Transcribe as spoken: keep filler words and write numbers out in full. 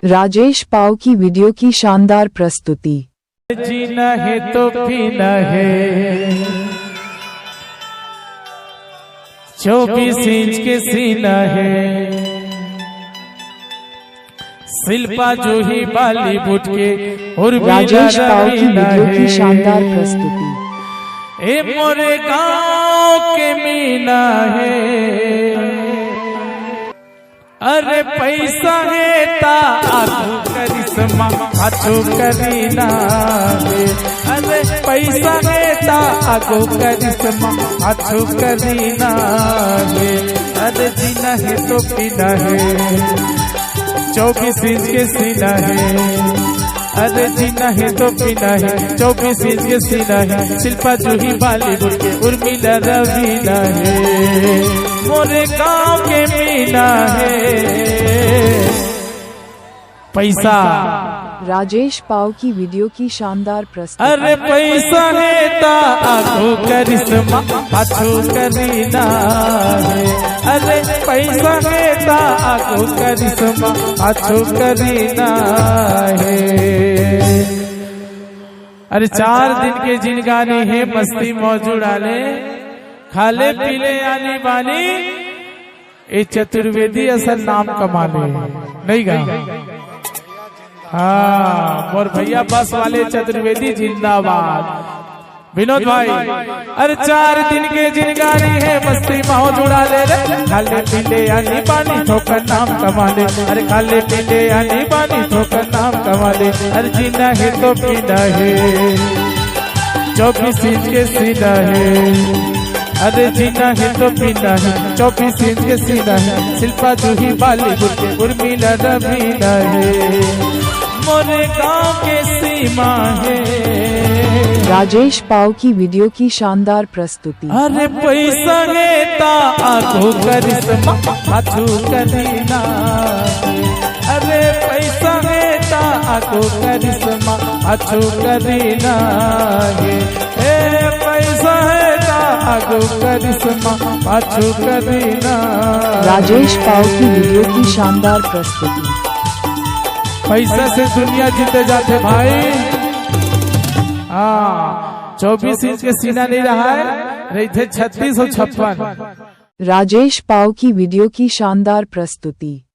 राजेश पाव की वीडियो की शानदार प्रस्तुति। जीना हे तो पीना हे, चौबीस इंच के सीना हे। शिल्पा जूही बॉलीवुड के उर्मिला राजेश पाव की रवीना वीडियो की हे। शानदार प्रस्तुति। ए मोरे गांव के मीना हे। अरे पैसा हे ता आगू करिश्मा, पाछू करीना हे। अरे पैसा हे ता आगू करिश्मा, पाछू करीना हे। अरे जीना हे तो पीना हे, चौबीस इंच के सीना हे। अरे जीना हे तो पीना हे, चौबीस इंच के सीना हे। शिल्पा जूही बॉलीवुड के उर्मिला रवीना हे। मोरे गांव के मीना हे। पैसा। राजेश पाव की वीडियो की शानदार प्रस्तुति। अरे पैसा हे ता आगू करिश्मा, पाछू करीना हे। अरे पैसा हे ता आगू करिश्मा, पाछू करीना हे। अरे चार दिन के जिनगानी हे, मस्ती मौज उड़ा ले, खा ले पी ले आनी बानी, ए चतुर्वेदी असन नाम कमा ले, नहीं गा? हाँ, मोर भैया बस वाले चतुर्वेदी जिंदाबाद। विनोद भाई, अरे चार दिन के जिनगानी हे, मस्ती मौज उड़ा ले रे। खा ले पी ले आनी बानी, ठोकर नाम कमा ले। अरे खा ले पी ले आनी बानी, ठोकर नाम कमा ले। अरे जीना हे तो पीना हे, चौबीस इंच के सीना हे। अरे जीना हे तो पीना हे, चौबीस इंच के सीना हे। शिल्पा जूही बॉलीवुड के उर्मिला रवीना हे। मोरे गांव के सीमा हे। राजेश पाव की वीडियो की शानदार प्रस्तुति। अरे पैसा हे ता आगू करिश्मा, पाछू करीना। अरे पैसा हे ता आगू करिश्मा, पाछू करीना हे। ए पैसा हे ता आगू करिश्मा, पाछू करीना। राजेश पाव की वीडियो की शानदार प्रस्तुति। पैसा से दुनिया जीते जाथे भाई। हाँ, चौबीस इंच के सीना नहीं रहा हे, रहिथे छत्तीस और छप्पन। राजेश पाव की वीडियो की शानदार प्रस्तुति।